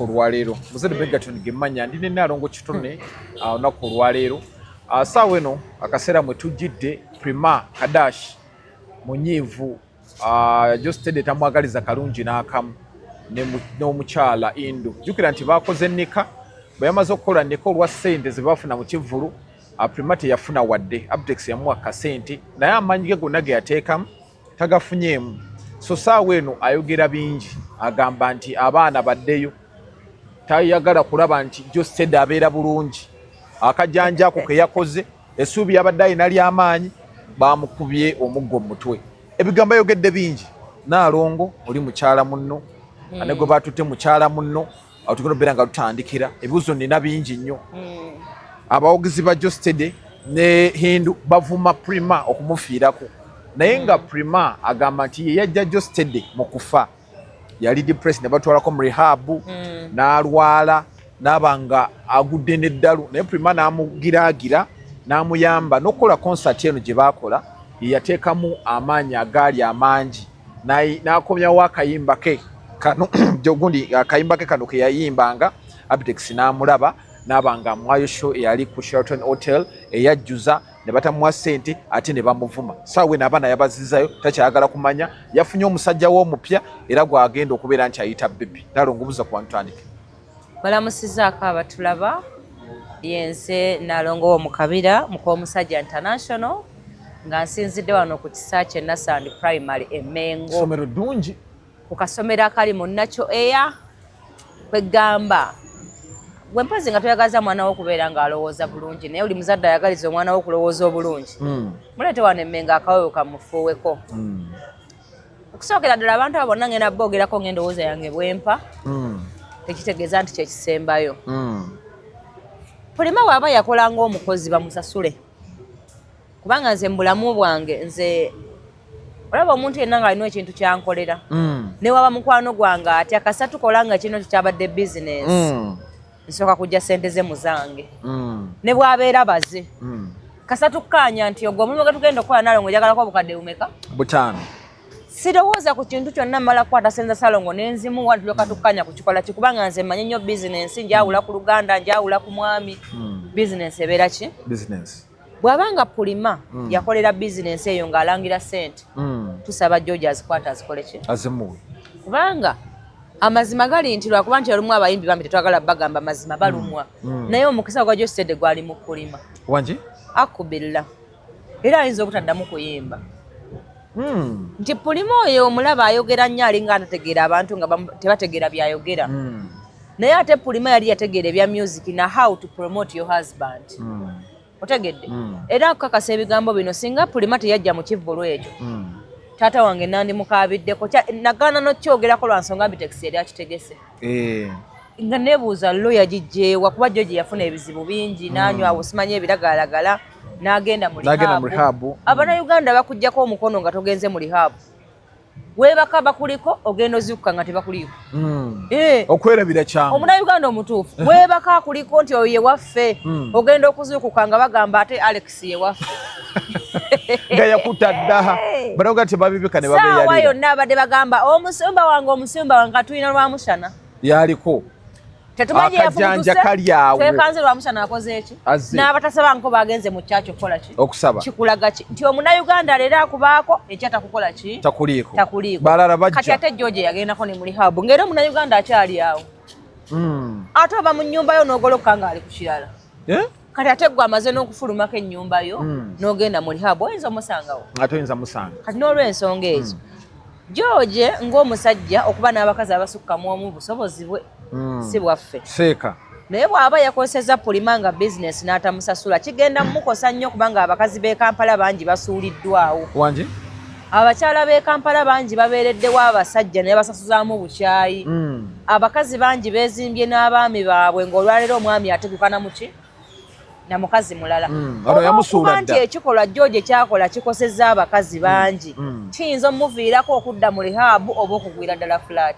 Olwaleero muzadde Megaton Gemanya, ndi ne Nnaalongo Kitone. Olunaku olwaleero, saawa eno, akaseera mwe tujjidde, Prima Kadash munyiivu. Geosteady tamwagaliza kalungi n'akamu n'omukyala Indu. Jjukira nti bakoze nika. Bwe yamaze okukola nika, olwa ssente ze bafuna mu kivvulu, Prima teyafuna wadde. Abtex yamuwa kasente, naye amaanyi ge gonna ge yateekamu tagafunyeemu. So saawa eno ayogera bingi, agamba nti abaana baddeyo, tayagala kulaba nti Geosteady abeera bulungi. Akajanja ako ke yakoze, essuubi yabadde alina ly'amaanyi, bamukubye omuggo mu mutwe. Ebigambo ayogedde bingi. Naalongo, oli mukyala munno ne gwe batutte mukyala munno, awo tugenda obeera nga tutandikira. Ebibuzo nina bingi nnyo. Abawagizi ba Geosteady ne Hindu bavuma Prima okumufiirako, naye nga Prima agamba nti ye yajja Geosteady mu kufa. Yali depressed, ne batwalako mu rehab, n'alwala, n'aba nga agudde n'eddalu, naye Prima n'amugiraagira, n'amuyamba n'okukola concert eno gye baakola. Ye yateekamu amaanyi agaali amangi, n'akomyawo akayimba ke kano, gundi akayimba ke kano ke yayimbanga. Abitex n'amulaba, n'aba nga amuwayo show eyali ku Sheraton Hotel eyajjuza, ne batamuwa ssente ate ne bamuvuma. Saawa eno abaana yabazizayo, takyayagala kumanya. Yafunye omusajja w'omupya era gwagenda okubeera nti ayita baby. Nalongo, buza ku bantu, tandike. Balamusizaako abatulaba. Yenze Nalongo w'Omukabira, muk'omusajja international, nga nsinzidde wano ku Kisaakye Nasandi Primary e Mengo. Somero ddungi. Ku kasomero akali mu nakyo eya kwegamba gwe mpozi nga toyagaza mwana wo okubeera ng'alowooza bulungi, naye oli muzadde ayagaliza omwana wo okulowooza obulungi, muleete wano emmengo, akawewo kamufuuweko. Okusookera ddala, abantu abo bonna ngenda boogerako ng'endowooza yange bwempa, tekitegeeza nti kyekisembayo. Pulima bw'aba yakola ng'omukozi, bamusasule, kubanga nze mu bulamu bwange, nze olaba omuntu yenna ng'alina ekintu kyankolera, ne waba mukwano gwange atya, kasa tukola nga kino kyabadde bizinesi, nsooka kujja sente ze mu zange. Ne bw'abeera baze, kasa tukkaanya nti ogwo omulimu gwe tugenda okukola, Nalongo, njagalako obukadde bumeka? 5. Sirowooza ku kintu kyonna, mmala kukwata senza Salongo nenzimuwa, tulyoka tukkanya ku kikola ki, kubanga nze mmanyi nnyo bizinensi. Njawula ku luganda, njawula ku mwami. Bizinensi ebeera ki? Bizinensi. Bw'abanga Pulima yakolera bizinensi eyo ng'alangira ssente, tusaba George azikwata, azikole ki? Azimuwe. Kubanga amazima gali nti lwakuba nti olumu abayimbi bambi tetwagala bagamba mazima, balumwa, naye omukisa gwa Geosteady gwali mu Pulima. Wangi. Akubirra era ayinza obutaddamu kuyimba, nti Pulima oyo omulaba ayogera nnyo, alinga atategeera abantu nga tebategeera byayogera, naye ate Pulima yali yategeera ebya music na how to promote your husband. Otegedde? Era akukakasa ebigambo bino, singa Pulima teyajja mu kivvulu ekyo, taata wange nandimukabiddeko. Nagaana nokyogerako lwa nsonga Abitex yali akitegese, nga nebuuza lo yagijjeewa, kuba jo gye yafuna ebizibu bingi, n'anywa awo simanyi ebiragalalagala, n'agenda mu N'agenda mu rehab. Rehab. Abannayuganda bakugjako omukono nga togenze mu rehab, weebaka bakuliko, ogenda ozikuka nga tebakuliiko. Okwerabira kyangu. Omunnayuganda omutuufu weebaka akuliko nti oyo yewaffe, ogenda okuzuukuka nga bagamba ate Alex yewaffe. Nga yakutta dda, banoga tebabibika ne Saawa babeeyalira. yonna abadde bagamba omusumba wange, omusumba wange, katulina Lwamushana. Yaliko. Tetumanyi. Akajanja kali awo. Twekanze Lwamushana akoze eki? Azze. N'abatasabanko bagenze mu kyaki okukola ki? Okusaba. Kikulaga ki? Nti omunnayuganda leero akubaako, enkya takukola ki? Takuliiko. Takuliiko. Balala Kati bajja. ate George yagendako ne mu rehab, ng'era omunnayuganda akyali awo. Ate oba mu nnyumba yo n'ogoloka ng'ali ku kirala. Eh? Kati ate gwe amaze n'okufulumako ennyumba yo, n'ogenda mu rehab, oyinza omusangawo? Ate oyinza musanga. Kati n'olw'ensonga ezo, George ng'omusajja okuba n'abakazi abasukka mu omu busobozi bwe, si bwaffe. Seeka. Naye bw'aba yakozesezza Pulima nga bizinesi n'atamusasula, kigenda mumukosa nnyo, kubanga abakazi b'e Kampala bangi basuuliddwawo. Wangi. Abakyala b'e Kampala bangi babeereddewo abasajja naye basasuzaamu bukyayi. Abakazi bangi beezimbye n'abaami baabwe, ng'olwaleero omwami ategukana muki na mukazi mulala. Ono yamusuula Olw'okuba nti dda. ekikolwa George kyakola kikosezza abakazi bangi, kiyinza omuviirako okudda mu rehab oba okugwira ddala flat,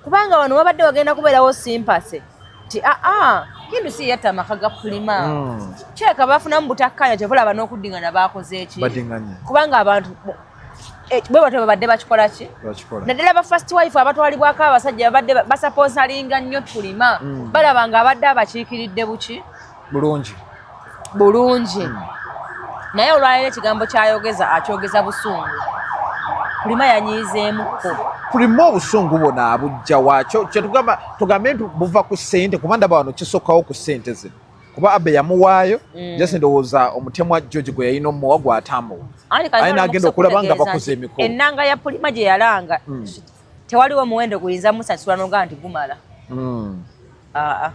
kubanga wano wabadde wagenda kubeerawo sympathy nti aa, Hindu si yatta amaka ga Pulima. Kyeka bafunamu butakkaanya, kyova olaba n'okuddingana baakoze eki? Baddinganye. Kubanga abantu Bwe batyo babadde bakikola ki, naddala ba first wife abatwalibwako abasajja babadde basaposalinga nnyo Pulima. Balaba nga abadde abakiikiridde buki? Bulungi. Bulungi. Naye olwaleero ekigambo kyayogeza akyogeza busungu. Pulima yanyiizeemukko. Pulima obusungu buno abujja wakyo? Kyetugamba, tugambe nti buva ku ssente, kuba ndaba wano kisokkawo ku ssente zino, kuba Abe yamuwaayo. Just ndowooza omutemwa George gwe yalina omuwa gw'atamuwa. Anti kati Aye waliwo n'agenda okulaba nga okutegeeza bakoze nti emikolo. Ennanga ya Pulima gye yalanga, tewaliwo muwendo guyinza musasula nogaa nti gumala. Aa,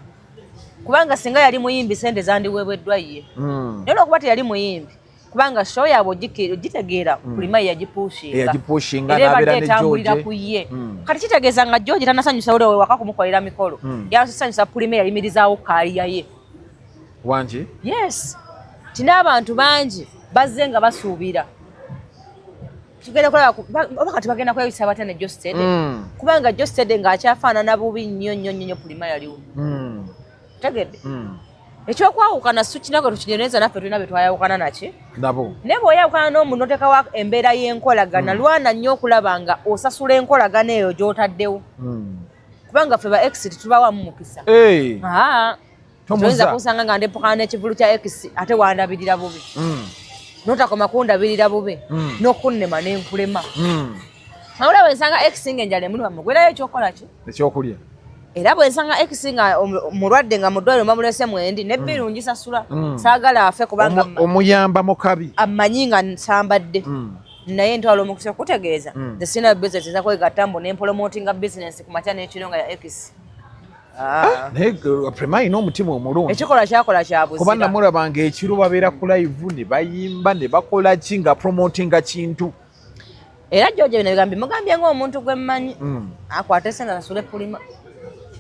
kubanga singa yali muyimbi, sente zandiweebweddwa ye. Naye olwokuba teyali muyimbi, kubanga show yaabwe ogitegeera, Pulima ye yagipushinga. Eyagipushinga. Era n'abeera ebadde ne etambulira George. ku ye. Kati kitegeeza nga George tanasanyusa uli wewaka kumukolera mikolo, yasanyusa Pulima eyayimirizaawo career ye. Wangi? Yes, ti n'abantu bangi bazze nga basuubira tugenda kulaba oba kati bagenda kweyisa batya ne Jostede. Kubanga Jostede ng'akyafaanana bubi nnyo nnyo nnyo nnyo Pulima yaliwo. Tegedde? Ekyokwawukana sukinako tukinyoneza, naffe tulina bye twayawukana naki. Nabo. Naye bw'oyawukana n'omuntu notekawo embeera y'enkolagana, lwana nnyo okulaba nga osasula enkolagana eyo gy'otaddewo. Kubanga ffe ba ex tetubawamu mukisa. Hey, Aa, tomuza. toyinza kunsanga nga ndepukana n'ekivulu kya ex ate wandabirira bubi. Notakoma kundabirira bubi, n'okunnema nenkulema. Wabula bwensanga ex nga enjala emuluma, mugwerayo ekyokukola ki? Ekyokulya. Era bwensanga ex nga mulwadde, nga muddwaliro bamulese mwendi ne bill ngisasula. Saagala afe kubanga Omuyamba mu kabi. Amanyi nga nsambadde. Naye ntwala omukisa okutegeeza, nze sina business eza kwegatta mbu nempromotinga business ku makya n'ekiro nga ya ex. Ah. Naye Prima alina omutima omulungi. Ekikolwa kyakola kya Kuba buzira. namulabanga ekiro babeera ku live ne bayimba ne bakola ki nga promotinga kintu. Era George bino bigambye mugambye ng'omuntu gwe mmanyi, akwate sente asasule Pulima.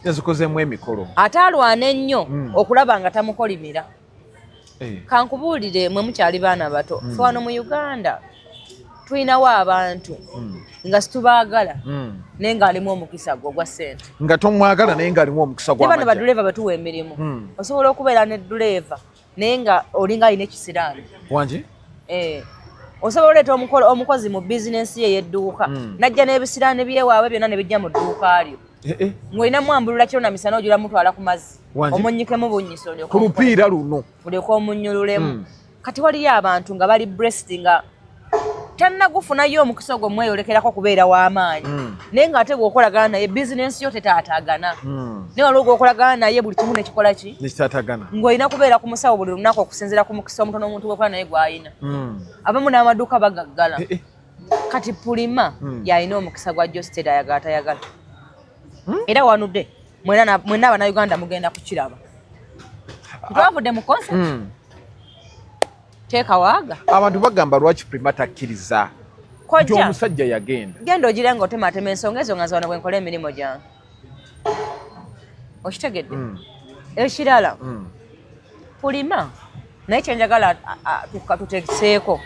Yazikozeemu emikolo. Ate alwana ennyo okulaba nga tamukolimira. Eh. Kankubuulire, mwe mukyali baana bato. Fe wano mu Uganda tulinawo abantu nga situbaagala, naye ng'alimu omukisa gwe ogwa ssente. Nga tomwagala naye ng'alimu omukisa Ne bano gw'amajja. baduleeva batuwa emirimu. Osobola okubeera ne duleeva naye nga olinga alina ekisiraani. Wangi? Eh. Osobola oleeta omukozi mu bizinensi ye ey'edduuka, najja n'ebisiraani byewaabwe byonna ne bijja mu dduuka lyo, Eh, eh. ng'olina mwambulula kiro na misana, ojula mutwala ku mazzi, Wangi? omunnyikemu bunnyisa, olyoke Ku lupiira luno. Olyoke omunnyululemu. Kati waliyo abantu nga bali blessed nga tannagufunayo omukisa ogwo mweyolekerako kubeera w'amaanyi, naye ng'ate bw'okolagana naye bizinensi yo tetaataagana. Naye waliwo gwokolagana naye buli kimu nekikola ki? Nekitaatagana. Ng'olina kubeera ku musawo buli lunaku okusinziira ku mukisa omutono omuntu gwokola naye gw'alina. Abamu n'amaduuka bagaggala. Eh, eh. Kati Pulima yalina omukisa gwa Josted, ayagala tayagala. Era wanudde mwenna abannayuganda mugenda kukiraba, twavudde mu concert. Teeka waaga. Abantu bagamba lwaki Prima takkiriza nti Kojja omusajja yagenda. Genda ogire nga otematema ensonga ezo nga nze wano bwe nkola emirimu gyange, okitegedde? Ekirala, Pulima naye kyenjagala tuteeseeko,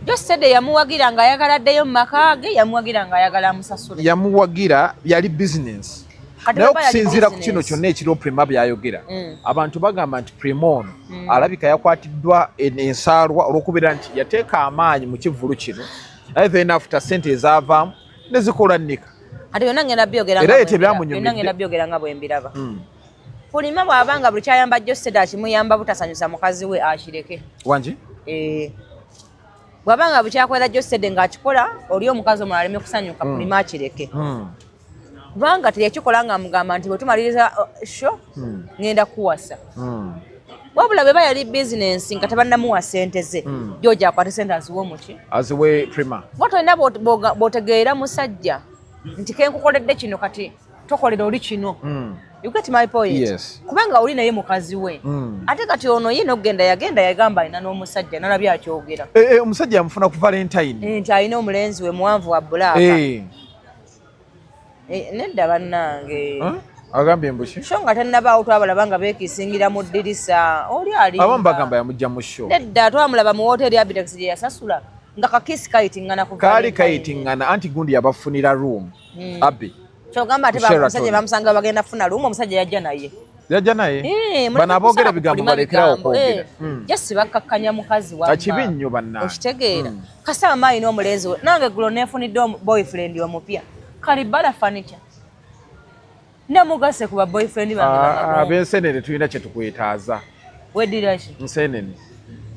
Josede yamuwagira ng'ayagala addeyo mu maka ge, yamuwagira ng'ayagala amusasule. Yamuwagira, yali business. Kati Naye bw'aba yali okusinziira ku kino business. kyonna ekiriwo, Prima byayogera, abantu bagamba nti Prima ono alabika yakwatiddwa ensaalwa olw'okubeera nti yateeka amaanyi mu kivvulu kino, naye then after sente ezaavaamu ne zikola nnika. Kati byonna ngenda byogera Era nga ye bwe mbiraba. tebyamunyumidde. Byonna ngenda byogera nga bwe mbiraba. Pulima bw'aba nga buli kyayamba Joseda akimuyamba butasanyusa mukazi we, akireke. Wangi? Eh. Bw'aba nga bukyakolera Josede ng'akikola oli omukazi omulala aleme kusanyuka, Pulima akireke. Kubanga teyakikola ng'amugamba nti bwe tumaliriza show ngenda kuwasa. Wabula bweba yali bizinensi nga tebannamuwa ssente ze, George akwate ssente aziwe omuki? Aziwe Prima. Kuba tolina bw'otegeera musajja nti kenkukoledde kino, kati tokolera oli kino. You get my point? Yes. Kubanga oli naye mukazi we. Ate kati ono ye n'okugenda yagenda yagamba alina n'omusajja, nalabye akyogera. Eh, eh, omusajja yamufuna ku Valentine. Eh, nti alina omulenzi we muwanvu wa black. Eh, nedda bannange. Huh? Agambye mbuki? Show nga tannabaawo twabalaba nga beekisingira mu ddirisa, oli alimba. Abamu bagamba yamujja mu show. Nedda, twamulaba mu woteeri Abitex gye yasasula nga kakiisi kayitingana ku Kaali Valentine. Kayitingana anti gundi yabafunira room, Abe. Kyogamba ate Ku Sheraton. Omusajja bamusanga bagenda kufuna lumu, omusajja yajja naye. Yajja naye. Eh, Bano aboogera bigambo balekerawo okwogera. Just bakkakkanya mukazi wamma. Kibi nnyo bannange. Okitegeera. Kasita mama alina omulenzi we. Nange eggulo neefunidde boyfriend omupya. Kalibbala furniture. Namugase ku ba boyfriend bange bamagongo. Ab'ensenene tulina kye tukwetaaza. Weddira ki? Nsenene.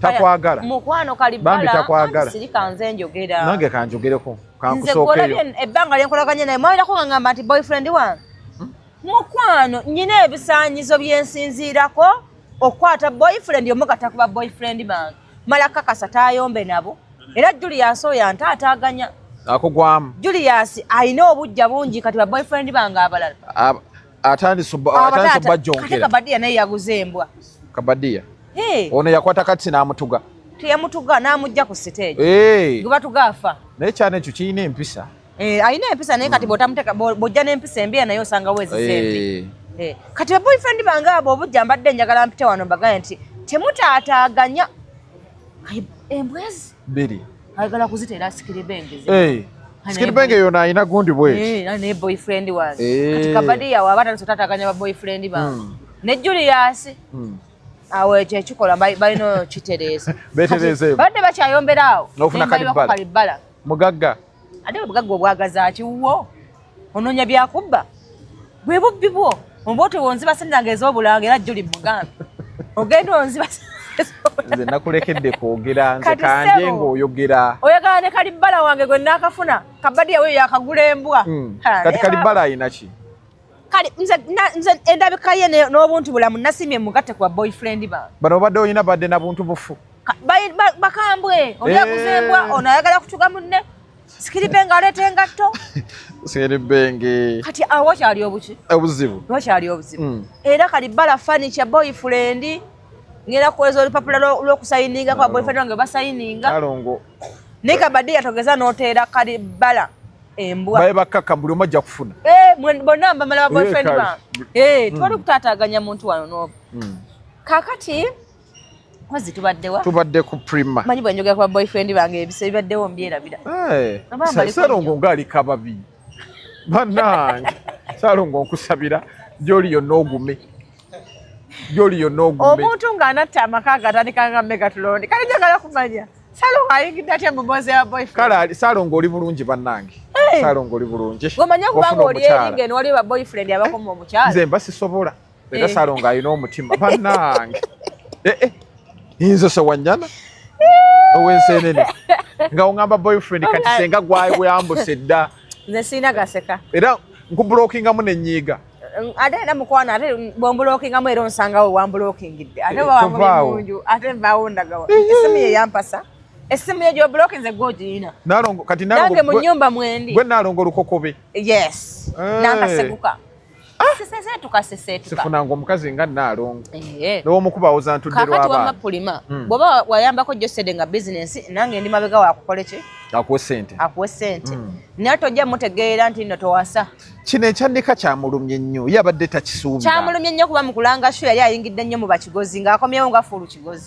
Takwagala. Mukwano Kalibbala. Bambi takwagala. Sirika nze njogera. Nange kanjogereko. Nze gw'olabye ebbanga lyenkolaganye naye mwawulirako nga ngamba nti boyfriend wange. Mukwano nnyina ebisaanyizo bye nsinziirako okukwata boyfriend omugatta ku ba boyfriend bange. Mala kakasa taayombe nabo. Era Julius oyo antaataaganya. Akugwamu. Julius alina obujja bungi kati ba boyfriend bange abalala. Atandise obajjonkera. Kati Kabadiya naye yaguze embwa. Kabadiya. Ono yakwata kati n'amutuga. Teyamutuga n'amujja ku stage. Gwe batuga afa. Naye kyana ekyo kirina empisa. Alina empisa naye kati bw'otamuteka bw'ojja n'empisa embi naye osanga weezisa embi. Kati ba boyfriend bange abo obujja mbadde njagala mpite wano mbagaye nti temutaataaganya embwezi bbiri. Ayagala kuziteera sikiribenge. Sikiribenge yona alina gundi bweti. Ne boyfriend wange. Kati Kabadiya waba atandise otaataaganya ba boyfriend bange. Ne Julius. Awo ekyo ekikola balina okitereeza. Beetereeze. Badde bakyayombera awo. N'ofuna Kalibbala. Mugagga. Ate obugagga obwagaza ki wo? Onoonya byakubba. Bwe bubbi bwo. Oba otewonziba ssente zange ez'obulanga era Juli mugambe. Ogenda onziba nze nakulekedde kwogera nze kanje ng'oyogera. Oyagala ne Kalibbala wange gwe naakafuna. Kabadiya we yakagula embwa. Kati Kalibbala alina ki? Kale nze endabika ye n'obuntu bulamu nasimye mugatte ku ba boyfriend bange. Bano obadde olina badde na buntu bufu. Bakambwe oli aguze embwa ono ayagala kutuga munne. Sikiribenge aleeta engatto. Sikiribenge. Kati awo wakyali obuki? Obuzibu. Wakyali obuzibu. Era Kalibbala furniture boyfriend ngenda kukoleza olupapula lw'okusayininga kwa boyfriend wange basayininga. Alongo. Naye Kabadiya togeza n'oteera Kalibbala embwa. Baye bakaka buli omu ajja kufuna. Bonna mbamala ba boyfriend bange. Twali kutaataaganya muntu wano n'obu. Kaakati Wazi tubaddewa? Tubadde ku Prima. Manyi bwe njogera ku ba boyfriend bange ebisa ebibaddewo mbyerabira. Ssalongo ng'ali kababi. Bannange. Ssalongo nkusabira gy'oli yonna ogume. Gy'oli yonna ogume. Omuntu ng'anatta amaka agatandika nga Megatron. Kale njagala kumanya. Ssalongo ayingidde atya mu mboozi ya boyfriend? Kale Ssalongo oli bulungi bannange. Ssalongo oli bulungi. Ng'omanya kubanga oli eri ng'eno waliwo ba boyfriend abakoma omukyala. Nze mba sisobola. Era Ssalongo alina omutima bannange. Nze sewanyana ow'ensenene nga ongamba boyfriend kati senga gwayambuse dda. Nze sirina gaseka. Era nkubulokingamu nenyiiga. Ate era mukwano ate bw'ombulokingamu era onsangawo wambulokingidde. Ate wawangulye ate nvaawo ndagawa. Essimu ye yampasa. Essimu ye gy'obulokinze gw'ogirina. Nalongo kati nalongo nange mu nnyumba mwendi. Gwe nalongo lukokobe. Yes. Nankaseguka. Seseetuka seseetuka. Sifunanga omukazi nga Nalongo. N'omukuba awoza ntudde lw'abaana. Kaakati wamma Pulima. Bw'oba wayambako Josede nga bizinensi nange ndi mabega wakukole ki? Akuwe ssente. Akuwe ssente. Naye tojja mutegeera nti nno towasa. Kino ekyandika kyamulumye nnyo. Ye abadde takisuubira. Kyamulumye nnyo kuba mu kulanga show yali ayingidde nnyo mu bakigozi ng'akomyewo nga fuulu kigozi.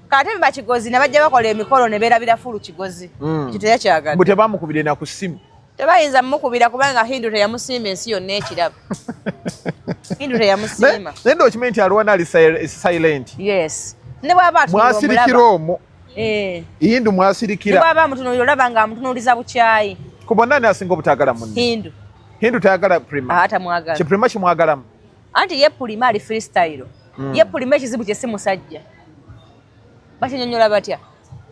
Kati mu bakigozi ne bajja bakola emikolo ne beerabira fuulu kigozi. Ekyo teyakyagadde. Mbu tebamukubire na ku ssimu. Tebayinza mukubira kubanga Hindu teyamusiima ensi yonna ekiraba. Hindu teyamusiima. Naye ndo okimanyi nti alwana ali silent. Yes. Ne bw'aba atunula mwasirikira omwo. Hindu mwasirikira. Ne bw'aba amutunuulira olaba nga amutunuuliza bukyayi. Ku bonna ani asinga obutaagala munne? Hindu. Hindu tayagala Prima. Atamwagala. Ki Prima kimwagalamu? Anti ye Prima ali freestyle. Ye Prima ekizibu kye si musajja. Bakinyonnyola batya?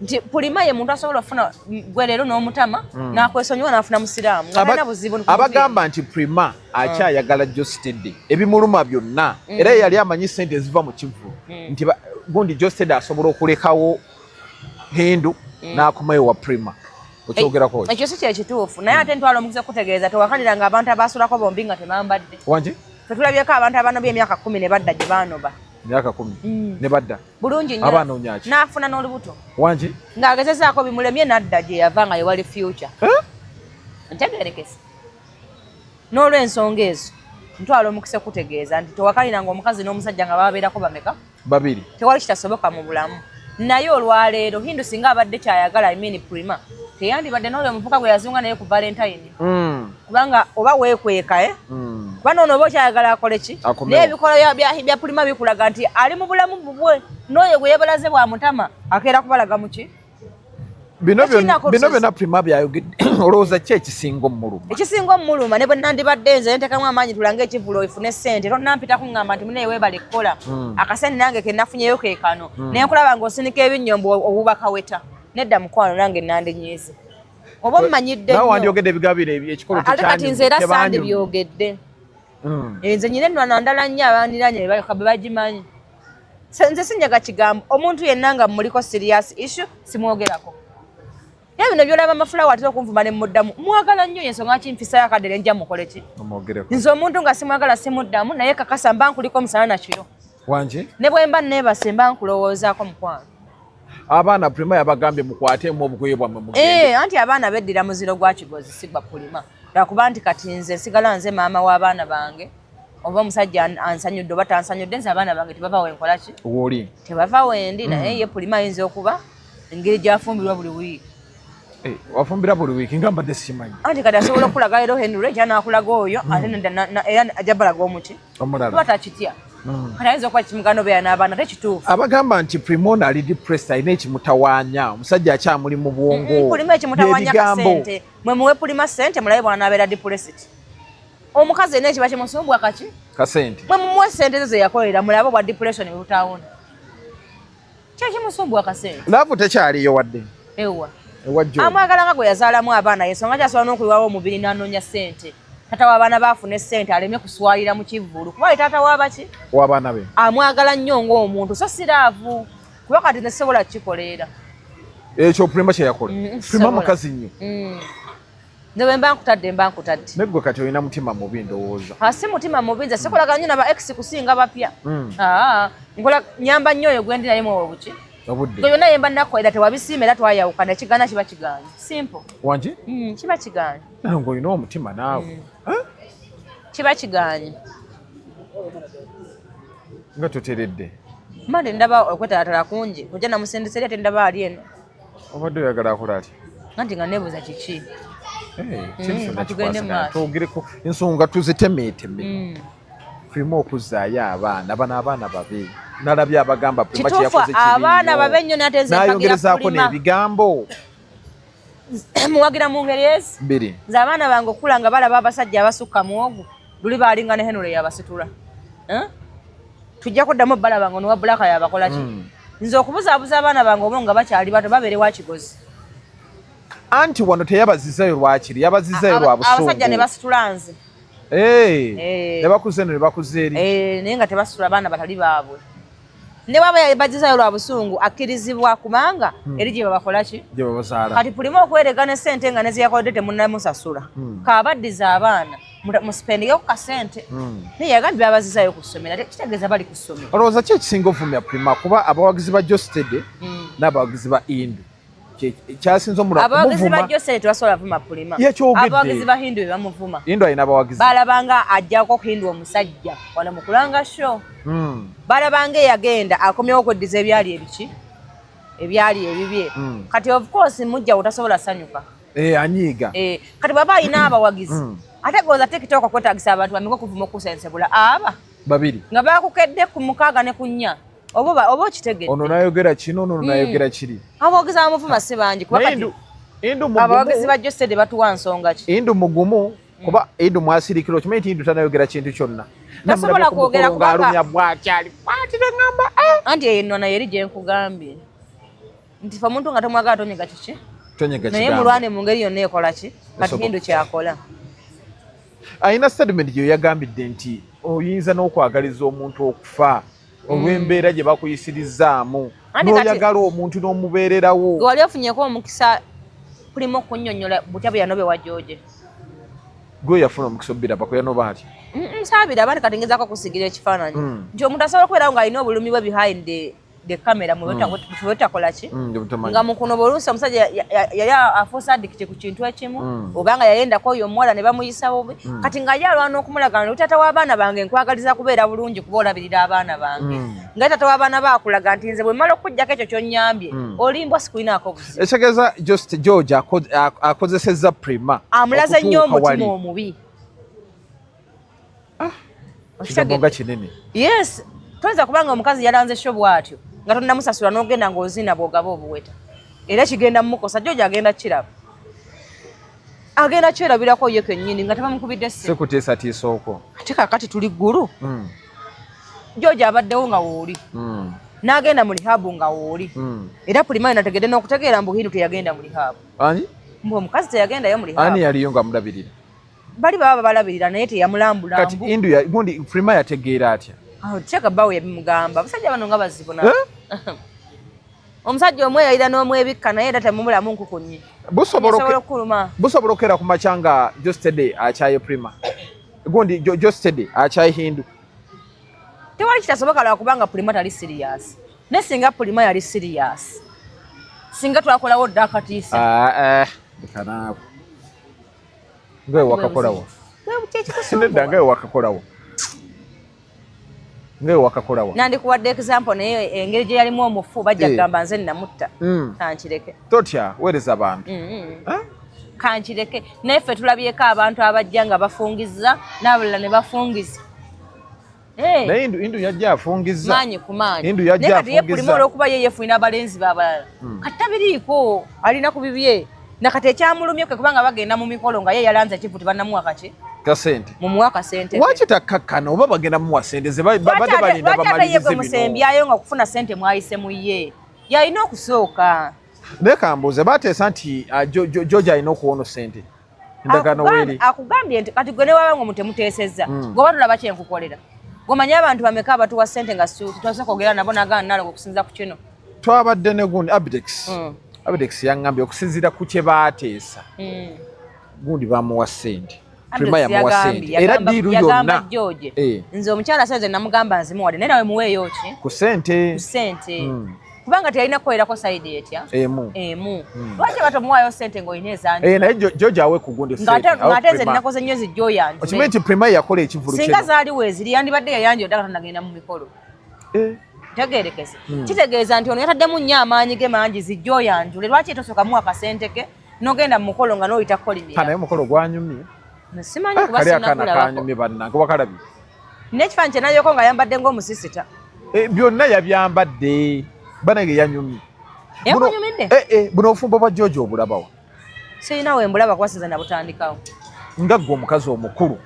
Nti Pulima ye muntu asobola okufuna gwe leero n'omutama n'akwesonyiwa n'afuna musiraamu nga talina buzibu. Abagamba nti Prima akyayagala Jostede ebimuluma byonna era yali amanyi ssente eziva mu kivu nti gundi Jostede asobola okulekawo Hindu n'akomayo wa Prima. Okyogerako ki? Ekyo si kye kituufu naye ate ntwala omukisa okutegeeza tewakaliranga abantu abaasulako bombi nga tebambadde. Wangi? Ffe tulabyeko abantu abanobye emyaka 10 ne badda gye baanoba. Emyaka 10 ne badda. Bulungi nnyo. Abaanoonya ki? N'afuna n'olubuto. Wangi? Ng'agezezaako bimulemye n'adda gye yava nga ye wali future. Ntegeerekese. N'olw'ensonga ezo ntwala omukisa okutegeeza nti tewakaliranga omukazi n'omusajja nga babeerako bameka? Babiri. Tewali kitasoboka mu bulamu. Naye olwaleero Hindu singa abadde kyayagala I mean Prima teyandibadde n'olwo omuvuka gwe yazunga naye ku Valentine. Kubanga oba weekweka Kuba noono oba okyayagala akole ki? Akomewo. Naye ebikolwa bya Pulima bikulaga nti ali mu bulamu bubwe, n'oyo gwe yebalaze bwamutama akeera kubalaga muki. Bino Tekirinako bino lusozi. Byonna Prima byayogedde, olowooza ki ekisinga omuluma? Ekisinga omuluma, ne bwe nandibadde nze nteekamu amaanyi tulange ekivvulu ofune ssente, tonampita kuŋŋamba nti munaye weebale kukola, akasente nange ke nafunyeyo ke kano, naye nkulaba ng'osinika ebinnyo mbu owuba kaweta. Nedda mukwano, nange nandinyiize oba omumanyidde Nawe nnyo. Wandyogedde ebigambo bino ekikolo. Ate kati nze era sandibyogedde. Nze nyina ennwana ndala nnyo abandiranye be bagimanyi. Nze sinyaga kigambo omuntu yenna nga muliko serious issue simwogerako. Naye bino byolaba amafulawa atera okunvuma ne muddamu, mwagala nnyo, yensonga kinfisayo akadde ne nja mukole ki? Omwogereko. Nze omuntu nga simwagala simuddamu, naye kakasa mba nkuliko omusana nakiro. Wangi? Ne bwe mba neebase mba nkulowoozaako, mukwano. Abaana Prima yabagambye mukwatemu obugoye bwammwe mugende. Eh, anti abaana beddira muziro gwa kigozi, si gwa Pulima, lwakuba nti kati nze nsigala nze maama w'abaana bange. Oba omusajja ansanyudde oba tansanyudde, nze abaana bange tebava wenkola ki? Wooli. Tebava wendi. Naye ye Pulima ayinza okuba engeri gyafumbirwa buli wiiki. Eh, wafumbira buli wiiki nga mbadde simanyi. Anti kati asobola okulaga leero Henry, ekya nakulaga oyo, ate era ajja balaga omuki? Omulala. Kuba takitya. Kati ayinza okuba kimugana obeera n'abaana, ate kituufu. Abagamba nti Primona ali depressed, alina ekimutawaanya, omusajja akyamuli mu bwongo. Pulima ekimutawaanya By'ebigambo. kasente. Mwe muwe Pulima sente mulabe bw'anaabeera depressed. Omukazi yenna ekiba kimusumbwa kaki? Kasente. Mwe mumuwe sente ze zeyakolera, mulabe obwa depression bwe butawona. Kyekimusumbwa kasente. Love tekyaliyo wadde. Ewa. Ewa George. Amwagala nga gwe yazaalamu abaana, yensonga kyasobola n'okuyiwawo omubiri n'anoonya sente. Taata w'abaana baafuna sente aleme kuswalira mu kivvulu, kuba ye taata w'abaki? W'abaana be. Amwagala nnyo ng'omuntu, so si love, kuba kati nze sisobola kukikoleera. Ekyo Prima kye yakola. Prima Sisobola. mukazi nnyo. Nze bwe mba nkutadde, mba nkutadde. Neggwe kati olina mutima mubi ndowooza. Ah, si mutima mubi, nze sikolagana nnyo naba ex kusinga bapya. Ah, nkola nyamba nnyo oyo gwendi naye mwowe buki. Obudde. Gwe byonna yemba nakolera tewabisiima era twayawukana, ekigaana kiba kigaanye. Simple. Wangi? Kiba kigaanye. Naye ng'olina omutima naawe. Eh? Kiba kigaanye. Nga toteredde. Mande ndaba okwetalatala kungi. Kujja namusindisa eri ate ndaba ali eno. Obadde oyagala akola atya? Anti nga neebuuza kiki. Eh, kintu kyonna Katugende mu kikwasagana. maaso. Twogereko ensonga tuzitemeeteme. Prima okuzzaayo abaana bano, abaana babe. Nalabye abagamba Prima Kituufu, kyeyakoze kibi abaana nnyo. babe nnyo, n'ate nze mpagira N'ayongerezaako Prima. n'ebigambo. Muwagira mu ngeri ezi. Bbiri. Nze abaana bange okukula nga balaba abasajja abasukka mu ogwo, luli baalinga ne Henry yabasitula. Eh? Tujja kuddamu balaba nga nowa Black yabakola ki? Nze okubuzaabuza abaana bange obo nga bakyali bato babeere wa kigozi. Anti wano teyabazizayo lwakiri, yabazizayo lwa busungu. Abasajja ne basitula nze. Eh, Eh. ne bakuza eno ne bakuza eri. Eh, naye nga tebasitula abaana batali baabwe. Ne bwaba yabazizayo lwa busungu akkirizibwa, kubanga eri gye babakola ki? Gye babazaala. Kati Pulima okwerega ne ssente nga nezeyakoledde temunnamusasula. Kaabaddiza abaana musipendingeko kasente. Naye yagambye babazizayo ku ssomero, ate kitegeeza bali ku ssomero. Olowooza ki ekisinga ovumya Prima, kuba abawagizi ba Jostede n'abawagizi ba Indu kyasinze omulala Abawagizi ba kumuvuma? Josere tebasobola vuma Pulima. Yakyogedde. Abawagizi ba Hindu be bamuvuma. Indu alina abawagizi. Balabanga ajjako Hindu omusajja wano mu kulanga show. Balabanga eyagenda akomyewo okweddiza ebyali ebiki, ebyali ebibye. Kati of course mujja utasobola sanyuka. Eh, anyiiga. Eh, kati bw'aba alina abawagizi, ate goza TikTok okwetagisa abantu bameka okuvuma okusensebula aba Babiri. Nga bakukedde ku 6 ne ku 4, oba okitegedde. Ono n'ayogera kino, ono n'ayogera kiri. Abawagizi abamuvuma si bangi, kuba Naye kati Indu abawagizi mugumu. ba Josede batuwa nsonga ki? Indu mugumu, kuba Indu mwasirikira okimanyi nti Indu tanayogera kintu kyonna. Tasobola Namulabye ku kwogera mukolo kubanga- ng'alumya bw'akyali bw'ati, neŋŋamba, "Ah!" Anti eyo ennwana yeri gye nkugambye nti fe omuntu nga tomwagala tonyega kiki? Tonyega Naye kigambo. mulwane mu ngeri yonna ekola ki? Kati Esoboka. Hindu kyakola. Alina statement gye yagambidde nti oyinza n'okwagaliza omuntu okufa olw'embeera gye bakuyisirizaamu, Anti kati- n'oyagala omuntu n'omubeererawo. Gwe wali ofunyeko omukisa kulimu okunnyonnyola butya bwe yanobe wa George? Gwe yafuna omukisa obbiraba kwe yanoba atya? Saabiraba nti kati ngezaako okusigira ekifaananyi nti omuntu asobola okubeerawo ng'alina obulumi bwe behind the camera mwe betakola ki? Gye mutamanyi. Nga mukuno oluusi omusajja yali afuuse addict ku kintu ekimu, obanga yayendako oyo omuwala ne bamuyisa bubi, kati nga ye alwana okumulaga nti taata w'abaana bange nkwagaliza kubeera bulungi kuba olabirira abaana bange, nga taata w'abaana baakulaga nti nze bwe mmala okukuggyako ekyo kyonnyambye olimbwa sikulinaako buzibu. Ekitegeeza just George akozesezza Prima Amulaze nnyo okutuuka omutima wali. omubi. Kigambo nga kinene. Yes, toyinza kubanga omukazi yalanze show bw'atyo nga tonnamusasula n'ogenda ng'ozina bw'ogaba obuweta, era kigenda mumukosa. George agenda kiraba, agenda kyerabirako ye kennyini nga tebamukubidde ssimu. Sikuteesatiisa okwo. Ate kakati tuli ggulu. George abaddewo nga wooli, n'agenda mu rehab nga wooli. Era Pulimayo nategedde n'okutegeera mbu Hindu teyagenda mu rehab. Ani? Mbu omukazi teyagendayo mu rehab. Ani yaliyo nga amulabirira? Bali baba babalabirira, naye teyamulambula. Kati mbu Hindu ya gundi Prima yategeera atya? Awo kyeka bawe yabimugamba. Abasajja bano nga bazibu na Eh? Omusajja omweyayira n'omwebikka, naye era temumulamu nkukunyi. Busobola Osobola okukuluma. Busobola okera ku makya nga Jostede akyaye Prima. Gundi Jostede akyaye Hindu. Tewali kitasoboka lwakubanga Pulima tali serious, naye singa Pulima yali serious, singa twakolawo dda akatiisa. Ah eh, leka naawe. Nga wakakolawo. Nedda, nga wakakolawo. Nga wakakolawo. Nandikuwadde example, naye engeri gye yalimu omufu bajja kugamba nze namutta. Kankireke. Totya, weereza abantu. Eh? Kankireke, naye ffe tulabyeko abantu abajja nga bafungiza n'abalala ne bafungiza. Eh, Naye Hindu yajja afungiza. Maanyi ku maanyi. Hindu yajja Naye kati ye afungiza. Pulima olw'okuba ye yeefunira abalenzi be abalala, kati tabiriiko, alina ku bibye. Nakati ekyamulumye kwe kubanga bagenda mu mikolo nga ye yalanze ekivu, tebannamuwa kaki. Kasente. Mumuwa akasente ke. Lwaki takkakkana oba bagenda muwa sente ze badde balinda Lwaki ate ye bamalirize gwe bino? musembyayo nga okufuna sente mwayise mu ye yalina okusooka? Naye kambuuze, bateesa nti George alina okuwona sente, endagaano weeri? Akugambye nti kati gwe newaba nga omutemuteesezza, gweoba tolaba kyenkukolera, gweomanyi abantu bameka abatuwa sente nga tetwasooka kwogera nabo, nagaana nalogo okusinza ku kino. Twabadde ne gundi Abdex. Abdex yaŋŋambye okusinziira ku kye baateesa, gundi bamuwa sente, Prima Abdex yamuwa sente era deal yagamba yonna. George, Eh. nze omukyala sente namugamba nzimuwadde, naye nawe muweeyo ki? Ku sente. Ku sente, kubanga teyalina kukolerako side etya? Emu. Emu. Lwaki batomuwaayo sente ng'olina ezange? Eh, naye George awe ku gundi sente, awe Ng'ate nze Prima. nnakoze nnyo zijjo yanjule. Okimanyi nti Prima yakola ekivulu Singa kino. zaali weeziri, yandibadde yayanjula ddala tonagenda mu mikolo. Tegerekese, kitegeeza nti ono yataddemu nnyo amaanyi ge mangi zijjo oyanjule. Lwaki tosooka muwa akasente ke n'ogenda mu mukolo nga n'oyita Ha, kukolimira? Naye omukolo gwanyumye. Simanyi Ah, kuba kali akaana sinnakulabako. kanyumye bannange, wakalabye? N'ekifaananyi kye nayoko nga ayambadde ng'omusisita. Eh, byonna yabyambadde banange, yanyumye. Yakunyumidde? Eh, eh, buno obufumbo bwa George obulabawa? Sirina we mbulaba kuba sinze nabutandikawo. Nga ggwe omukazi omukulu.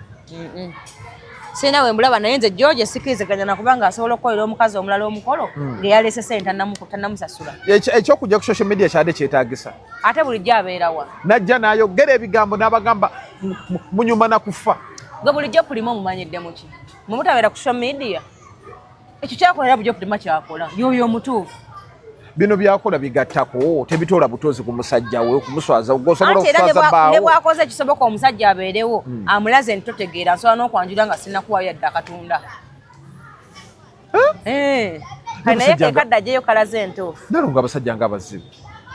Sirina we mbulaba, naye nze George sikiriziganya nakubanga asobola okukolera omukazi omulala omukolo ng'eyaleese sente tannamusasula. Ekyokujja ku social media kyadde kyetaagisa? Ate bulijjo abeerawa? Najja n'ayogera ebigambo n'abagamba munyuma na kufa. Gwe bulijjo Pulima omumanyidde muki? Mwe mutabeera ku social media, ekyo kyakolera bulijjo Pulima kyakola yoyo omutuufu. Bino byakola bigattako, tebitoola butozi ku musajja we okumuswaza? Gwosobola Anti era okuswaza ne bbaawo. bwakoze ekisoboka omusajja abeerewo, amulaze nti totegeera, nsobola n'okwanjula nga sinnakuwayo yadde akatunda. Eh. Kale naye N'abasajja kekadde ajjeyo kalaze entuufu. Nalongo, abasajja nga abazibu.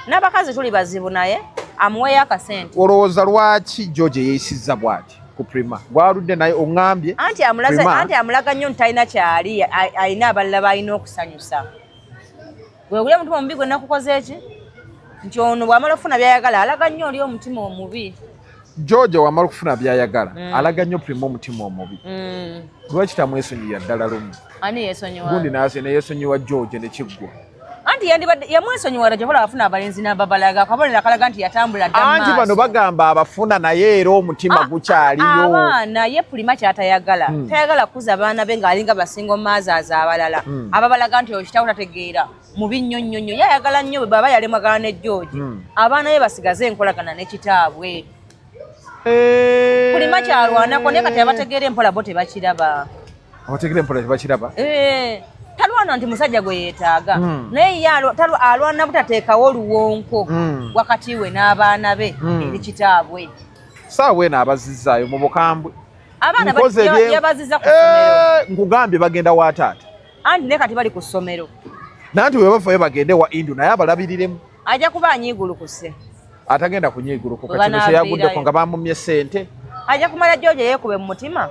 N'abakazi tuli bazibu, naye amuweeyo akasente. Olowooza lwaki George yeeyisizza bw'ati ku Prima gwaludde naye oŋŋambye? Anti amulaze Prima- anti amulaga nnyo nti talina kyali, alina abalala balina okusanyusa. Gwe guli omutima omubi gwe nakukoze eki nti ono bw'amala okufuna byayagala alaga nnyo oli omutima omubi. George wamala okufuna byayagala alaga nnyo Prima omutima omubi. Lwaki tamwesonyiwa ddala lumu? Ani yeesonyiwa? Gundi nase neyesonyiwa George nekiggwa. Anti yandibadde yamwesonyiwa dda, gyobola afuna abalenzi n'ababalaga akabonero akalaga nti yatambula dda mu Anti bano maaso. bagamba abafuna, naye era omutima gukyaliyo. Abaana ye Pulima kyatayagala, tayagala kukuza baana be ng'alinga basinga omaazaaza abalala ababalaga nti oyo kitawo tategeera, mubi nnyo nnyo nnyo. Ye ayagala nnyo bwe baba yalemagana ne George, abaana be basigaze enkolagana ne kitaabwe. Pulima kyalwanako, naye kati abategeera empola bo tebakiraba. Abategeera empola tebakiraba. Eh, talwana nti musajja gwe yeetaaga, naye ye alwana butateekawo oluwonko wakati we n'abaana be eri kitaabwe. Saawa eno abazizzaayo mu bukambwe. Abaana Nkoze yabaziza ku ssomero. Eh, nkugambye bagenda wa taata. Anti ne kati bali ku ssomero. Nanti bwe bavayo bagende wa Indu naye abalabiriremu. Ajja kuba anyiigulukuse. Atagenda kunyiigulukuka. Bwe Kino kyeyaguddeko banaaviirayo. nga bamumye sente. Ajja kumala George yeekube mu mutima,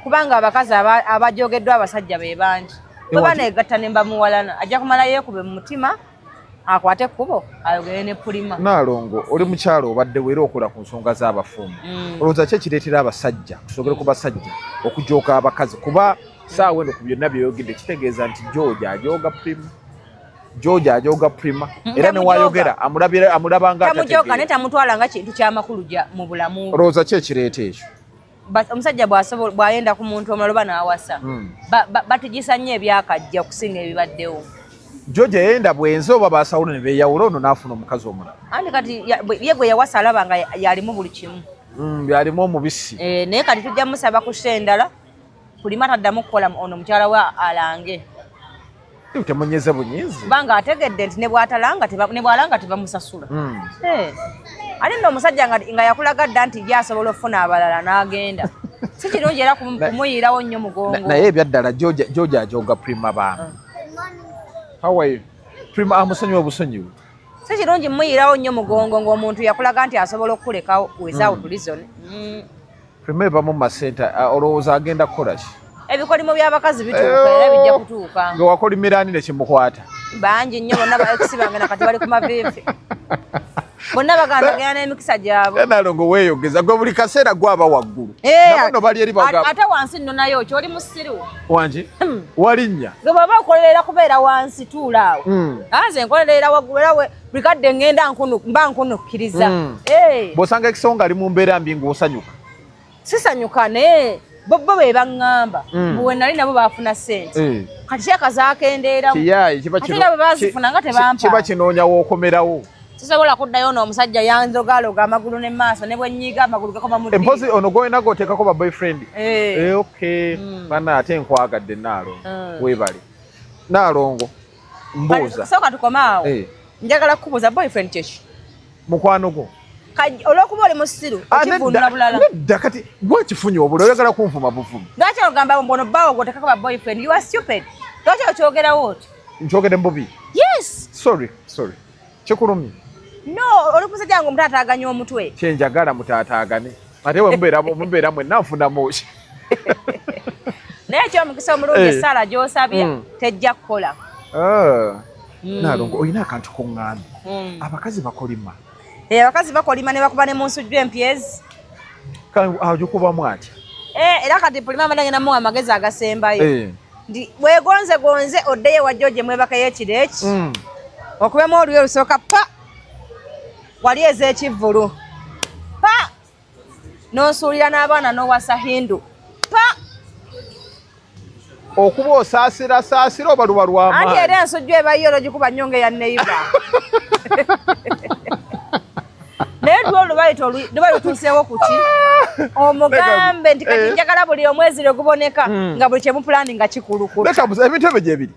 kubanga abakazi abajogeddwa abasajja be bangi bwe Ewaki? baneegatta ne bamuwalana, ajja kumala yeekube mu mutima. Akwate ekkubo ayogere ne Pulima. Naalongo, oli mukyalo, obadde wera okola ku nsonga z'abafumbo. Olowooza ki ekireetera abasajja, tusogere ku basajja, okujooka abakazi? Kuba saawa eno ku byonna byeyogedde kitegeeza nti George ajooga Prima, George ajooga Prima, era newayogera amulabanga. Tamujooga, naye tamutwala nga kintu kyamakulu mu bulamu. Olowooza ki ekireeta ekyo? Omusajja bw'ayenda ku muntu omulala oba n'awasa, batugisa nnyo ebyakajja okusinga ebibaddewo. George yayenda bwenzi oba basawulo ne beeyawula, ono n'afuna omukazi omulala? Anti kati ye gwe yawasa alaba nga yalimu buli kimu. Yalimu omubisi. Eh, naye kati tujja musaba ku show endala, Pulima taddamu kukola ono mukyala we alange. Temunyeze bunyizi. Kubanga ategedde nti ne bw'atalanga ne bw'alanga tebamusasula. Eh. Ate nno omusajja nga yakulaga dda nti ye asobola okufuna abalala n'agenda, si kirungi era kumuyiirawo nnyo mugongo. Naye ebyaddala George ajooga Prima baana. How are you? Prima amusonyiwe busonyiwe. Si kirungi mumuyiirawo nnyo mugongo ng'omuntu yakulaga nti asobola okukulekawo without reason. Prima ebamu masente, olowooza agenda kukola ki? Ebikolimo by'abakazi bituuka, era bijja kutuuka. Nga wakolimira ani nekimukwata? Bangi nnyo, bonna ba ex bange nakati bali ku maviivi, bonna bagamba genda n'emikisa gyabwe. Nalongo, weeyogeza gwe, buli kaseera gwaba waggulu. Eh, nabo no bali eri bagamba. Ate wansi nno nayo kyoli musiru. Wangi walinnya. Gwe bw'oba okolerera kubeera wansi, tuula awo. Nze nkolerera waggulu, era buli kadde ŋŋenda mba nkunukkiriza. Eh. Bw'osanga ekisawo ng'ali mu mbeera mbi ng'osanyuka? Sisanyuka, naye bo be baŋŋamba mbu we nali nabo baafuna ssente. Kati kyeka zakendeeramu. Kiyaayi kiba Ate era bwe baazifuna nga tebampa. Kiba kinoonya w'okomerawo. Sisobola kuddayo n'omusajja yanzogaloga amagulu ne maaso, ne bwe nnyiga amagulu gakoma mu Empozi ono gwolina gwoteekako ba boyfriend? Eh. Eh, okay. Bana, ate nkwagadde Naalongo. Weebale Naalongo, mbuuza. Sooka tukome awo. Eh. Njagala kukubuuza, boyfriend kyeki? Mukwano gwo. Olw'okuba oli musiru, Ah, okivunula nedda, bulala. Nedda, kati gwekifunye obula, oyagala kunvuma buvumi. Lwaki ogamba mbu ono bbaawo gwotekako ba boyfriend? You are stupid. Lwaki okyogerawo otyo? Nkyogedde mububi? Yes. Sorry, sorry, kikulumye? No, oli musajja nga omutaataaganya omutwe. Kyenjagala mutaataagane, ate we mubeera mwenna nfunamu ki? Naye ekyomukisa omulungi, essaala gy'osabye tejja kukola. Ah. Naalongo, olina akantu kuŋŋambe? Abakazi bakolima? Eh, abakazi bakolima ne bakuba ne mu nsujju empyezi. Agikubamu atya? Eh, era kati Pulima abadde agenda muwa amagezi agasembayo nti weegonze gonze oddeyo ewa George, mwebakayo ekiro eki, okubemu oluyi olusooka pa wali ez'ekivvulu pa n'onsuulira n'abaana n'owasa Hindu pa. Okuba osaasira saasira oba luba Anti lwamaanyi? Era ensujju ebayo ologikuba nnyo nga eya neighbor, naye lwo lubayita luba lutuuseewo kuki omugambe nti kati njagala buli omwezi lwe guboneka nga buli kyemupulani nga kikulukulu. Leka mbuze, ebintu ebyo gyebiri?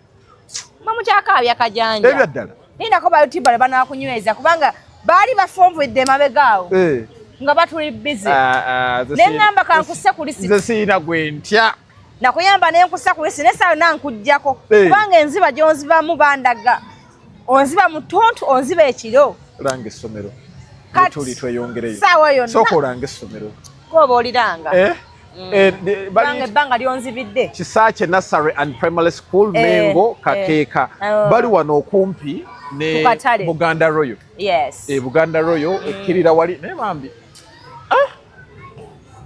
Mwe mukyakaabya kajanja. Ebya ddala? Lindako bayutibale banakunyweza, kubanga baali bafunvudde emabega awo nga batuli busy. Ah, ah, nze Ne ŋŋamba kankuse ku lisiti. Nze siina gwe ntya. Nakuyamba nenkusa ku lisi, nesaayo nankuggyako, kubanga enziba gyonzibamu bandaga onziba mu ttuntu, onziba ekiro. Langa essomero. Kati, tuli tweyongereyo. Saawa yonna. Sooka olanga essomero. Goba oliranga. Eh? Eh, Kubanga ebbanga lyonzibidde. Kisaakye Nursery and Primary School, Mengo, Kakeeka. Oh. Bali wano okumpi ne Ku katale. Buganda Royal. Yes. E Buganda Royal ekkirira wali, naye bambi, ah!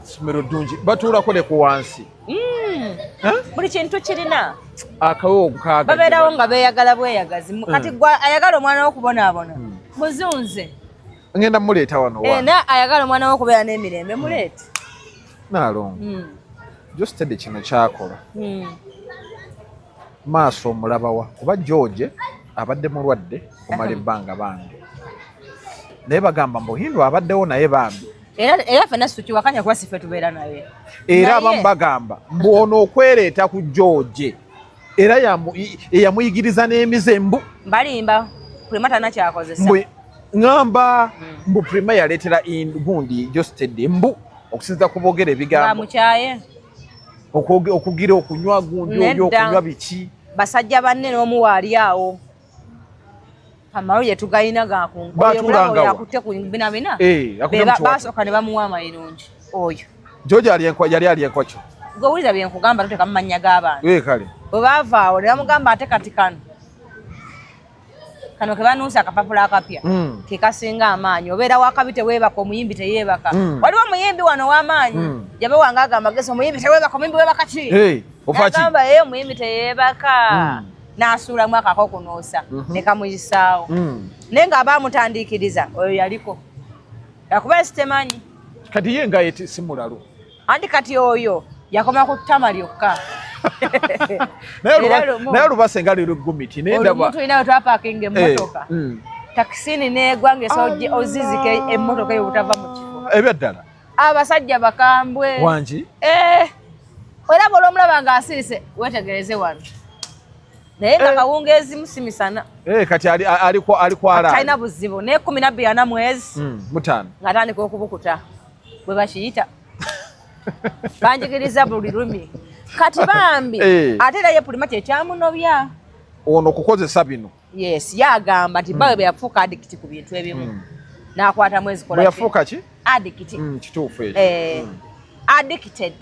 Essomero ddungi, batuulako ne ku wansi. Eh? Buli kintu kirina. Akawewo nkaaga. Babeerawo nga beeyagala bweyagazi. Kati gwe ayagala omwana wo okubonaabona, muzunze. Ngenda muleeta wano. Eh, wa naye ayagala omwana wo okubeera n'emirembe, muleete. Naalongo, Geosteady kino kyakola, maaso omulabawa? Kuba George abadde mulwadde okumala ebbanga bambi, naye bagamba mbu Hindu abaddewo, naye bambi. Era ffenna situkiwakanya kuba si ffe tubeera naye. Era abamu bagamba mbu ono okwereeta ku George era eyamuyigiriza n'emize mbu. Balimba, Prima talina kyakozesa. Mbu ŋŋamba mbu Prima yaleetera gundi Geosteady, mbu okusinziira ku boogera ebigambo. Bamukyaye. Okugira okunywa gundi oli. Nedda. Okunywa biki? Basajja banne n'omuwa ali awo, amawulire tugayina Batuulanga wa? Yakutte ku binabina. Eh, akutte mu kiwato. Basooka ne bamuwa amayirungi oyo. George ali yali ali enkwakyo. Gwe wulira bye nkugamba, toteka mu mannya g'abantu. Eh, kale. Bwe baava awo ne bamugamba ate kati kano. Kano ke banuusa akapapula akapya ke kasinga amaanyi. Obeera wakabi, teweebaka, omuyimbi teyeebaka. Waliwo omuyimbi wano w'amaanyi yabe wange agamba gesi, omuyimbi teweebaka, omuyimbi weebaka ki? Hey, ofa ki? Agamba ye omuyimbi teyeebaka, n'asuulamu akako kunoosa ne kamuyisaawo. Naye ng'aba amutandiikiriza oyo yaliko yakuba ensi temanyi. Kati ye nga ye si mulalu. Anti kati oyo yakoma ku ttama lyokka. Naye Era naye olubase nga luli gumiti naye olumu ndaba tulina we twapakinga emmotoka, takisini negwa nga ozizika emmotoka eyo obutava mu kifo. Ebyaddala? Abasajja bakambwe. Wangi? Eh, era bw'olwomulaba ng'asirise wetegereze wano, naye nga kawungeezi musimisana. Eh, kati ali ali kwa ali kwala. Talina buzibu, naye 14 ana mwezi 5. Ng'atandika okubukuta bwe bakiyita banjigiriza buli lumi kati bambi. Ate era ye Pulima kyekyamunobya. Ono okukozesa bino. Yes, yagamba nti bawe bwe yafuuka addict ku bintu ebimu n'akwatamu ezikola. Bwe yafuuka ki? Addict. Kituufu ekyo. Eh, addicted.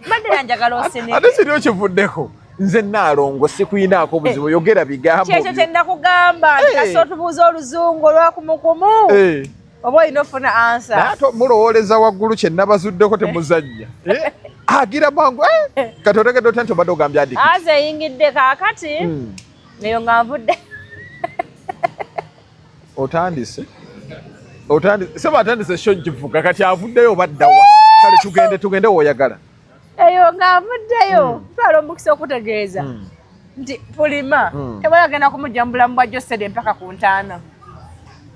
Mbadde era njagala osinike. Ate siri okivuddeko, nze Naalongo sikuyinaako buzibu, yogera bigambo Kyekyo byo. kye nakugamba nti kasita otubuuza oluzungu olwakumukumu oba olina ofuna answer. Naye ate mulowooleza waggulu, kye nabazuddeko temuzannya. Eh, agira mangu. Eh, kati otegedde otya nti obadde ogambye addict? Aze eyingidde kaakati eyo nga nvudde. Otandise seba, atandise show givuga, kati avuddeyo obaddawa? Kale tugende, tugende woyagala. Eyo nga nvuddeyo, twala omukisa okutegeeza nti Pulima tewali agenda kumujja mu bulamu bwa Josede mpaka ku ntaana.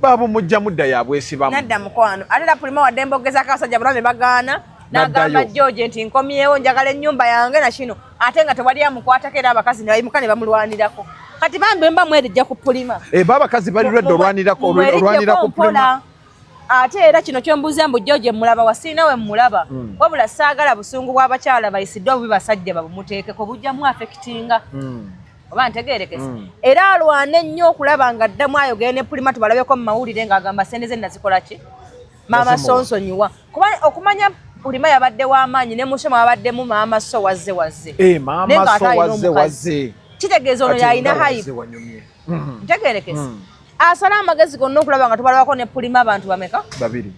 Babumugjamu dda, yabwesibamu. Nadda mukwano. Ate era Pulima wadde mbogezako abasajja bonna ne bagaana, n'agamba N'addayo. George nti nkomyewo, njagala ennyumba yange na kino, ate nga tewali amukwatako, era abakazi ne bayimuka ne bamulwanirako. Kati bambi mba mwerijja ku Pulima. Eh, ba abakazi bali lwedde olwanira ku Pulima. Mpola. Ate era kino kyombuuza mbu George mulaba wa, siina we mmulaba. Wabula saagala busungu bw'abakyala bayisiddwa bubi basajja babumuteekeko, bujjamu affectinga oba ntegeerekese. Era alwane nnyo okulaba nga ddamu ayogere ne Pulima, tubalabeko mu mawulire ng'agamba sente ze nazikola ki, maama. Nazimuwa. Sonsonyiwa kuba okumanya Pulima yabadde w'amaanyi ne musoma wabaddemu maama, so wazze wazze. Eh, maama. Naye ng'ate So alina wazze omukazi. Wazze. Kitegeeza ono Kati yalina nga hype. wazze wanyumye. Ntegeerekese, asala amagezi gonna okulaba nga tubalabako ne Pulima. Abantu bameka? Babiri.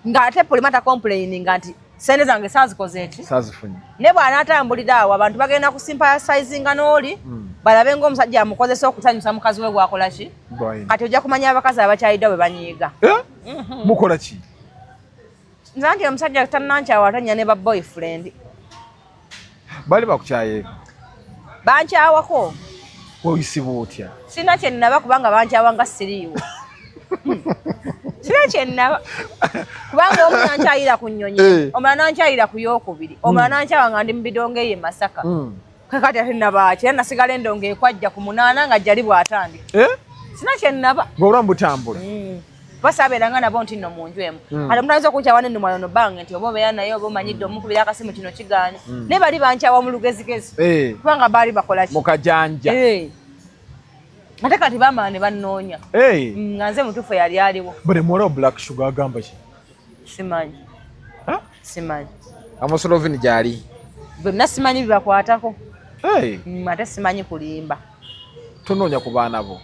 Ng'ate Pulima tacomplaininga nti sente zange saazikoze eki. Saazifunye. Ne bw'anaatambulira awo abantu bagenda kusympathizinga n'oli balabe ng'omusajja amukozesa okusanyusa mukazi we gwakola ki. Bwayina. Kati ojja kumanya abakazi abakyayiddwa bwe banyiiga. Eh? Mukola ki? Nze anti omusajja tannankyawa, atanya ne ba boyfriend. Bali bakukyaye? Bankyawako. Oyisibwa otya? Sirina kye nnaba kubanga bankyawa nga siriiwo. Sirina kye nnaba kubanga omu nankyayira ku nnyonyi, omulala nankyayira ku yookubiri, omulala nankyawa nga ndi mu bidongo eyo e Masaka. Kakati ate nabaaki? Era nasigala endongo ekwajja ku 8 nga jjali bw'atandika. Eh? Sina kye nnaba. Ng'obulamu butambula. Basaabeeranga nabo nti nno mu nju emu kati omuntu ayinza okunkyawa nennumwa yono bange nti oba obeera naye oba omanyidde omukubira akasimu kino kigaanye, naye bali bankyawa mu lugezigezi kubanga baali bakola ki? Mukajanja. Eh. Ate kati bamala ne bannoonya. Eh. Nga nze mutuufu yali aliwo. Buli muwala wa Black Sugar agamba ki? Simanyi. Ha? Simanyi. Amosolovini gyali. Byonna simanyi bibakwatako. Hey. Ate simanyi kulimba. Tonoonya ku baana bo.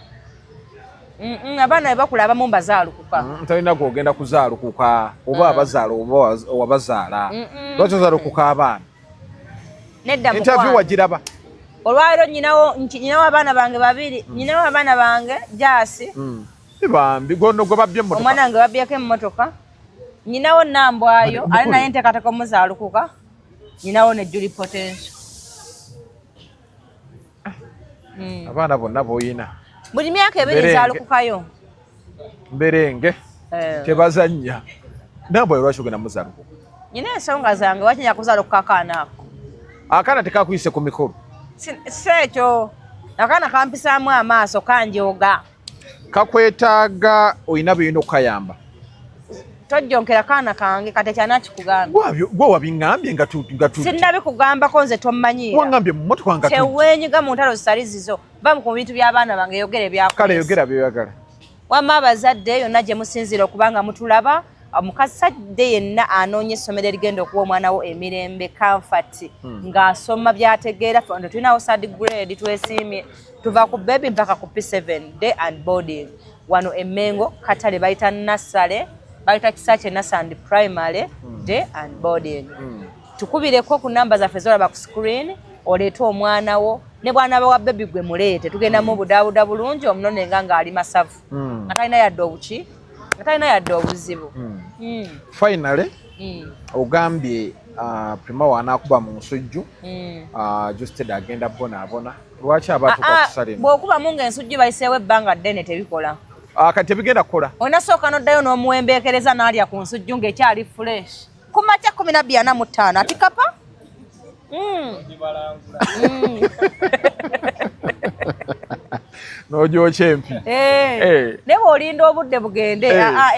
Abaana bwe bakula abamu mbazaalukuka. Talina gwogenda kuzaalukuka oba abazaala oba wabazaala. Lwaki ozaalukuka abaana? Nedda. Interview Mukwano. wagiraba? Olwaleero nyinawo abaana bange babiri, nyinawo abaana bange Jaasi. Bambi gono gwe babbye emmotoka. Omwana wange babyeko emmotoka. Nyinawo Nambwayo. Mukulu. Ate naye nteekateeka omuzaalukuka. Nyinawo ne Juli Potential. Abaana bonna b'oyina. Buli myaka 2 Mberenge. nzaalukukayo. Mberenge. Eh. Tebazannya. Nambwayo lwaki ogenda muzaalukuka? Nyina ensonga zange wakinya kuzaalukuka akaana ako. Akaana tekakuyise ku mikolo. Si ekyo, akaana kampisaamu amaaso, kanjooga. Kakwetaaga, olina byolina okukayamba. Tojjonkera kaana kange kati ekyana kikugambye. Gwe wabiŋŋambye nga Sinnabikugambako, nze tommanyiira. Waŋŋambye mu mmotoka nga Teweenyiga mu ntalo zitali zizo, va mu bintu by'abaana bange, yogera Kale ebyakulesa. yogera byoyagala. Wamma abazadde yonna gye musinziira okubanga mutulaba. Omukazadde yenna anoonya essomero erigenda okuwa omwana wo emirembe, comfort, ng'asoma by'ategeera. Ffe tulinawo third grade, twesiimye, tuva ku baby mpaka ku P7, day and boarding. Wano Emmengo Katale, bayita Nasale, bayita Kisakye Nasand Primary, day and boarding. Tukubireko ku namba zaffe zolaba ku screen, oleete omwana wo, ne bw'anaaba wa baby gwe muleete, tugenda mu budaabuda bulungi, omunonenga ng'ali masavu, nga talina yadde obuki, nga talina yadde obuzibu. Finally, ogambye Prima wanaakuba mu nsujju, Justed agenda bonaabona. Lwaki aba atuuka kusala eno? Bw'okubamu ng'ensujju bayiseewo ebbanga ddene, tebikola. Kati tebigenda kukola. Olina sooka n'oddayo n'omuwembeekereza n'alya ku nsujju ng'ekyali fresh ku makya 12:45 ati kapa. N'ogyokya empi. Naye bw'olinda obudde bugende,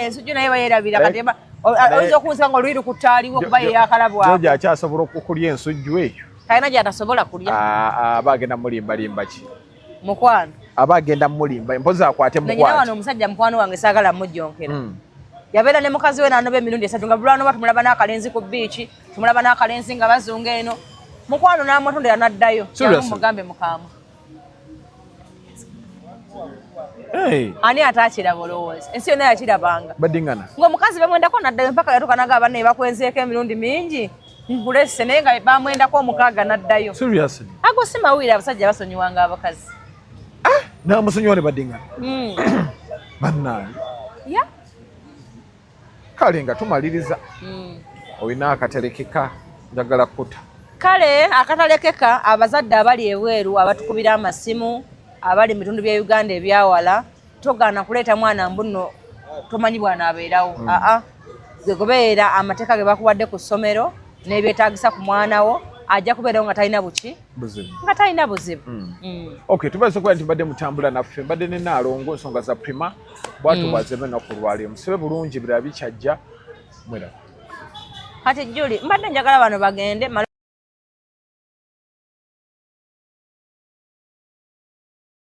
ensujju naye bayerabira. Kati oyinza okuwuza nga oluyi lukuttaaliwo kuba yeyakalabwako. George akyasobola okulya ensujju eyo? Talina gy'atasobola kulya. Aba agenda mulimbalimba ki? Mukwano. Aba agenda mulimba, mpozi akwate. Nanyina wano. Mukwate. Omusajja mukwano wange, saagala mujjonkera, yabeera ne mukazi we n'anoba emirundi 3, nga bulwanoba tumulaba n'akalenzi ku biiki, tumulaba n'akalenzi nga bazunga eno. Mukwano n'amutondera n'addayo. Seriously? Mugambe mukaama. Hey, Ani ataakiraba? Olowooza ensi yonna yakirabanga. Badingana. Ng'omukazi bamwendako n'addayo, mpaka yatuuka naga banne bakwenzeeko emirundi mingi, nkulese, naye nga bamwendako omukaaga n'addayo. Seriously? Ago si mawulire. Abasajja basonyiwanga abakazi. Namusonyiwa ne badingana. Bannange. Kale nga tumaliriza, olina akaterekeka? Njagala kuta. Kale akatalekeka, abazadde abali ebweru abatukubira amasimu, abali mu bitundu bya Uganda ebyawala, togaana kuleeta mwana mbuno tomanyi bwanaabeerawo. Aa, gwe goberera amateeka ge bakuwadde ku ssomero n'ebyetaagisa ku mwana wo, ajja kubeerawo nga talina buki, Buzibu. nga talina buzibu. Okay, tubaze okuba nti mbadde mutambula naffe, mbadde ne Naalongo, ensonga za Prima bwatu bwazemu ennaku olwaleero. Musibe bulungi, birala bikyajja, mweraba. Kati Juli, mbadde njagala bano bagende.